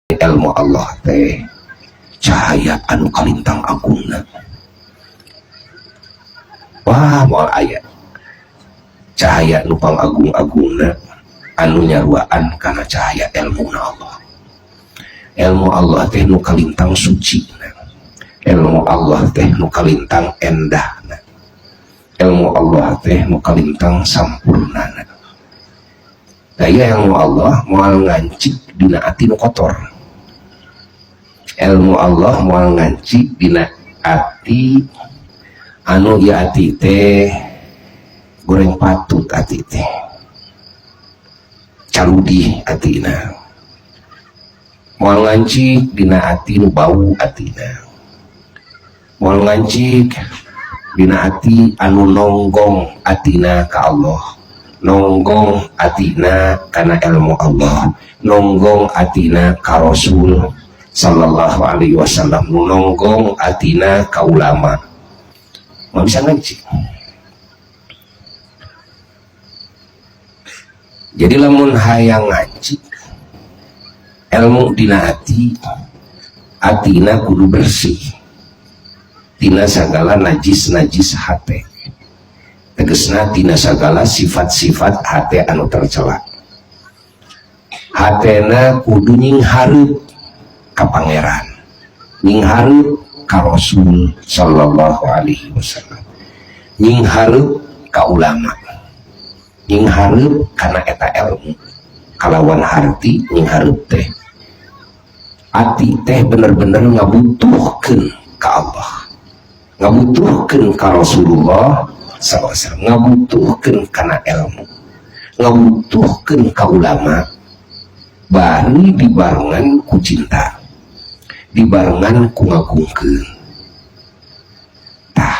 Ilmu Allah teh cahaya anu kalintang agungna. Wah, moal aya cahaya nu pangagung-agungna anu nyaruaan kana cahaya ilmu Allah. Ilmu Allah teh nu kalintang suci, ilmu Allah teh nu kalintang endah, ilmu Allah teh nu kalintang sampurna. Daya ilmu Allah moal ngancik dina ati nu kotor. Ilmu Allah moal ngancik dina ati anu ya ati teh goreng patut, ati teh caludi atina. Moal ngancik dina ati nu bau atina. Moal ngancik dina ati anu nonggong atina ka Allah, nonggong atina kana ilmu Allah, nonggong atina ka Rasul sallallahu alaihi wasallam, nonggong atina ka ulama. Moal bisa ngancik. Jadi lamun hayang ngancik ilmu dina hati, atina kudu bersih tina segala najis-najis hati, tegesna tina segala sifat-sifat hati anu tercela. Hatena kudu nyinghareup ka Pangeran, nyinghareup ka Rasul sallallahu alaihi wasallam, nyinghareup ka ulama, nyinghareup kana eta ilmu. Kalawan harti nyinghareup teh, ati teh bener-bener ngabutuhkeun ka Allah, ngabutuhkeun ka Rasulullah SAW, ngabutuhkeun kana ilmu, ngabutuhkeun ka ulama, bari dibarengan ku cinta, dibarengan ku ngagungkeun. Tah,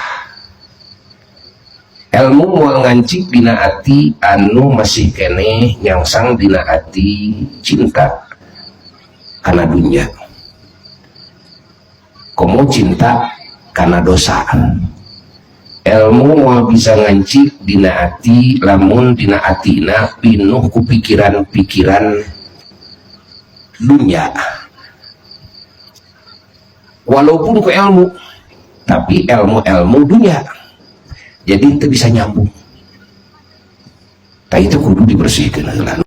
ilmu moal ngancik dina ati anu masih keneh nyangsang dina ati cinta kana dunia, komo cinta kana dosa. Ilmu moal bisa ngancik dina ati lamun dina atina pinuh ku pikiran-pikiran dunia. Walaupun ku ilmu, tapi ilmu-ilmu dunia, jadi itu bisa nyambung. Tak, itu kudu dibersihkan heula.